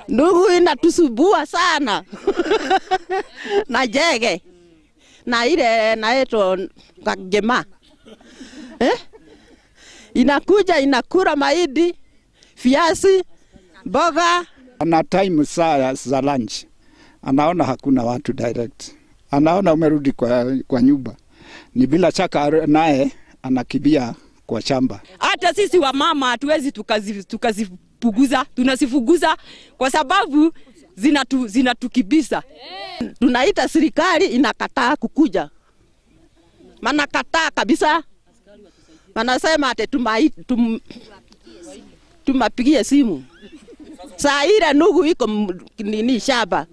Ndugu inatusubua sana na jege na ile naitwa kagema, eh? Inakuja inakula mahindi, viazi, mboga. Ana time saa za lunch, anaona hakuna watu direct, anaona umerudi kwa nyumba, ni bila shaka naye anakimbia kwa shamba. Hata sisi wamama hatuwezi tukazipuguza, tunazifuguza kwa sababu zinatukibisa. Tunaita serikali inakataa kukuja, manakataa kabisa, manasema ate tumapigie simu. Saa ile ndugu iko nini shamba.